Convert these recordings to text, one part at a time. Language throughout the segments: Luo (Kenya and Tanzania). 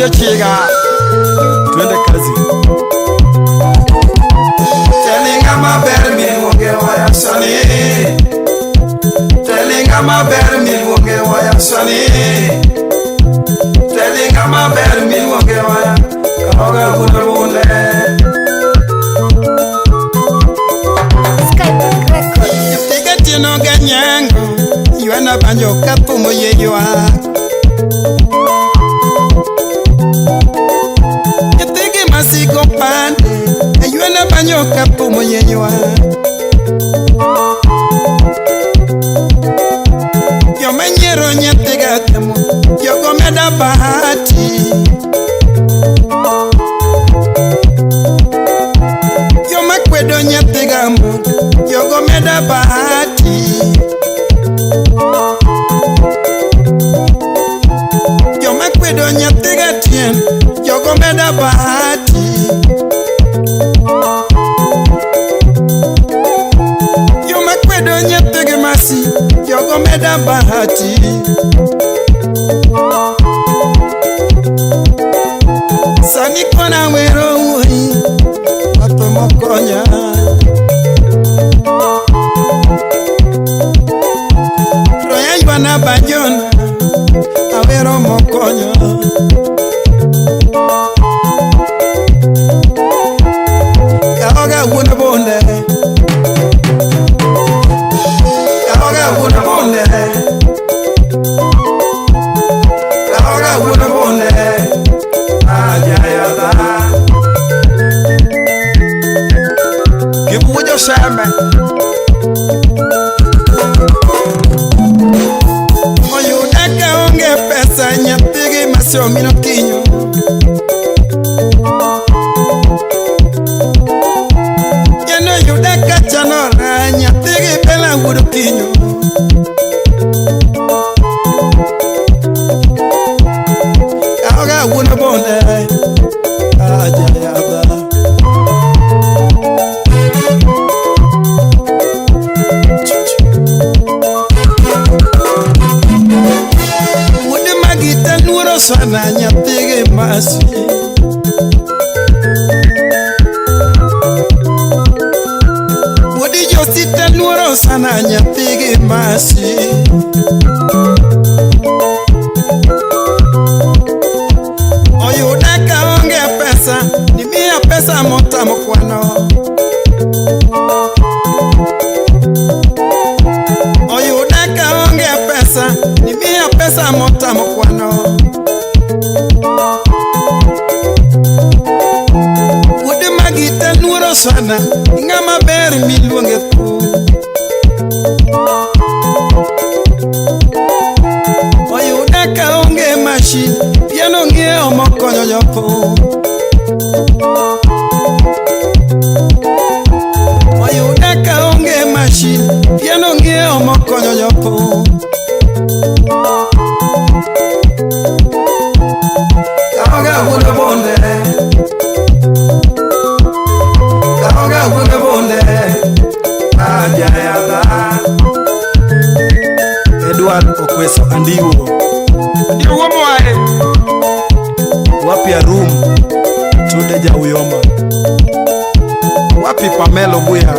Wuod Ochiga. Twende kazi. Telinga maber miluonge waya sani. Telinga maber miluonge waya sani. Telinga maber miluonge waya. Kaoga wuod bunde. Skype Records. Piga tieno ganyango. Ywana banjo kathumo ye ywak. Nyithigi masiko pande. Ywana banjo kathumo ye ywak. Joma nyiero nyithiga temo. Jogo meda bahati. Joma kwedo nyithiga mo. Jogo meda bahati. Joma kwedo nyithiga tien. Jogo meda bahati. Joma kwedo nyithigi masi. Jogo meda bahati. Sani kona wero wuoyi. Ng'ato mokonya. Roya ywana banjona. Awero mokonyo. Kaoga wuon bunde. Kaoga wuon bunde. Kaoga wuon bunde. Ajayadha. Gibuojo seme. Oyuda ka onge pesa nyathigi masomino kinyo. Kendo oyuda ka chanora nyathigi bela wuod kinyo. Kaoga wuon bonde. Ajayadha. Wuod magita luoro sana nyathigi masi. Wuod josita luoro sana nyathigi masi. Oyuda ka onge pesa, nimiya pesa motamo kwano. Oyuda ka onge pesa, nimiya pesa motamo kwano. Wuod magita luoro sana, ng'ama ber miluonge thum. Oyuda ka onge mashin, piano ng'iewo mokonyo jothum. Oyuda ka onge mashin, piano ng'iewo mokonyo jothum. Kaoga wuod bonde. Kaoga wuod bonde. Ajayadha. Edward Okweso Andiwo. Andiwo mwae. Wapi Arum Tude Jauyoma. Wapi Pamelo Buya.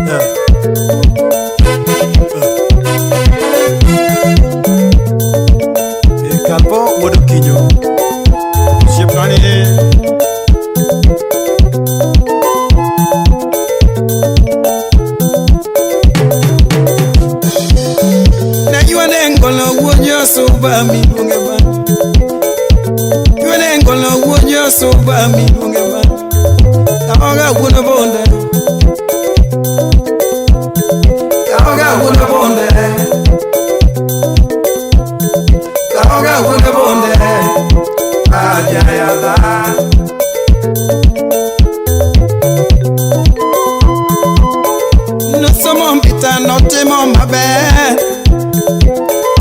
Yeah. Yeah. Kalpo wuod Okinyo. Osiepnani. Naywane ngolo wuod Josuba miluonge ba. Ywane ngolo wuod Josuba miluonge ba. Kaoga wuod bonde. Kaoga wuod bonde. Kaoga wuod bonde. Ajayadha. Nosomo mbita notimo maber.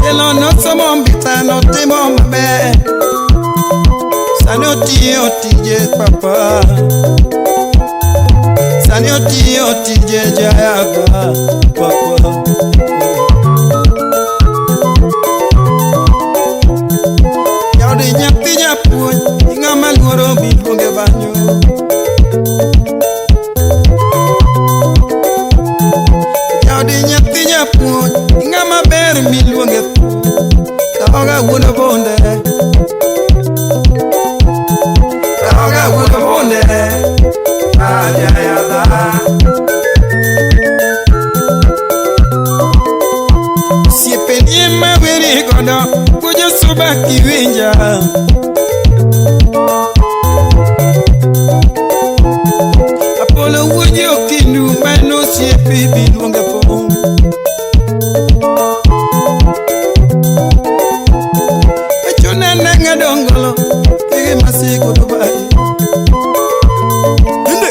Telo nosomo mbita notimo maber. Sani otiyo tije papa. Sani otiyo tije jayadha papa. Yaudi nyathi nyapuonj. Ng'ama ber miluonge Kaoga wuon bonde. Kaoga wuon bonde. Ajayadha. Osiepeni ema weri godo, puonjo suba kiwinja. Apolo wuoji okindu mano osiepe miluonge pong. Achuna nang'ado ngolo, tigi masiko Dubai. Inde.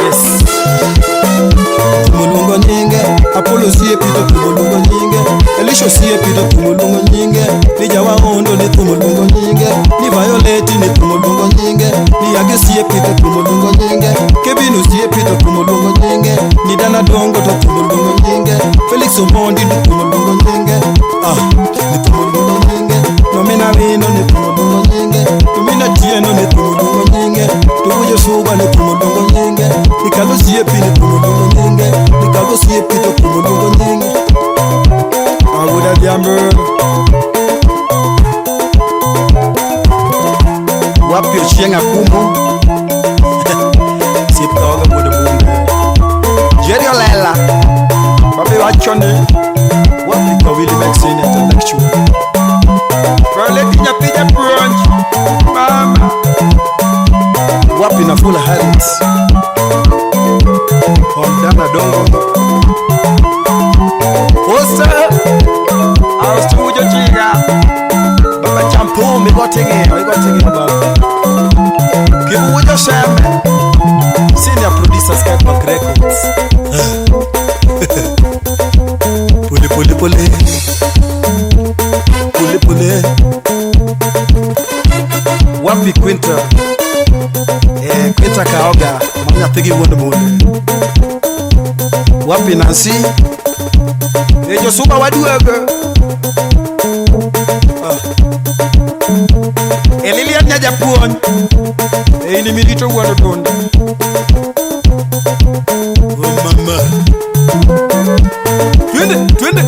Yes. Thumo luongo nyinge, Apollo osiepi to thumo luongo nyinge, Elisha osiepi to thumo luongo nyinge, ni Jawaondo ni thumo luongo nyinge, ni Violeti ni thumo luongo nyinge, ni Yagi osiepi to thumo luongo nyinge, Kevin osiepi to thumo luongo nyinge, ni Dana Dongo to thumo luongo nyinge, Felix Omondi ni thumo luongo nyinge, ah, ni thumo luongo nyinge, Nomina Wino ni thumo luongo nyinge, Nomina Tieno ni thumo luongo nyinge, Tuwujo Suba ni thumo luongo nyinge, Nikalo osiepi ni thumo luongo nyinge, Nikalo osiepi to thumo luongo nyinge. Awuoda Dhiambo. Wapi Ochieng' Akumo? Osiep kaoga wuod bunge. Jerry Olela. Babe wacho ni wapi Kawili Maxine intellectual. Roleti nyathi japuonj, mama. Wapi Nafula Harriet? Hondana Dongo. Osa. Austujo chiga. Baba Champum igoting'iyo igoting'iyo baba. Kibujo Shembe. Senior producer Skypark Records. Pole pole pole. Pole pole. Wapi Quinta? Eh, Quinta Kaoga, ma nyathigi wuon bunde. Wapi Nancy? E josuba waduogo. Ah. E Lilian nya japuonj. E in mirito wuon bunde. Oh mama. Twende, twende.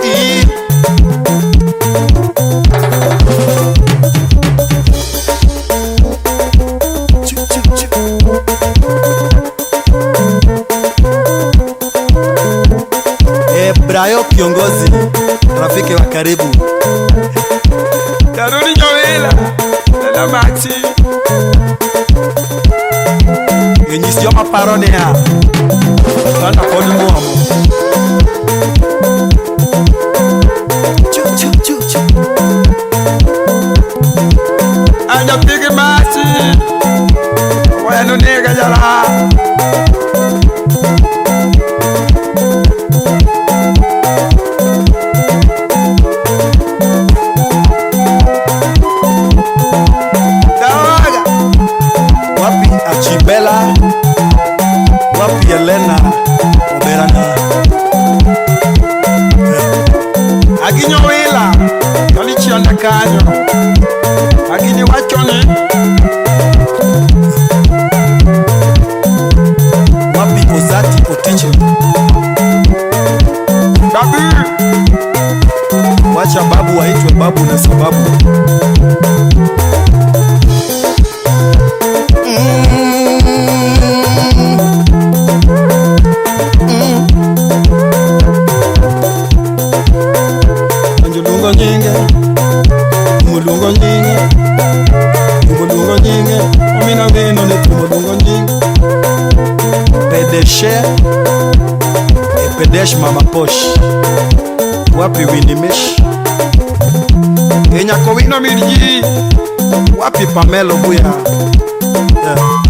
I Chu, chu, chu. Eh, Brayo kiongozi, rafiki wa karibu. Taruni Nyowela. Lela Maxi. E nyis joma paro niya, oganda pod muomo. Chu, chu, chu, chu. Anyathigi Maxi. Weno nega jara. Dawaga. Wapi Achibela? Wapi Elena Oberana? Aginyo wila. Kalichianda kanyo. Agini wacho ni. Wapi Ozati Otichlo? Babu. Wacha babu waitwe babu na sababu. Anjo luongo nyinge. Thumo luongo nyinge. Thumo luongo nyinge. Omina wino ni thumo luongo nyinge. Pedeshe e Pedesh Mama Posh. Wapi Winnie Mish? E nyako wino min ji. Wapi Pamelo Buya? Yeah.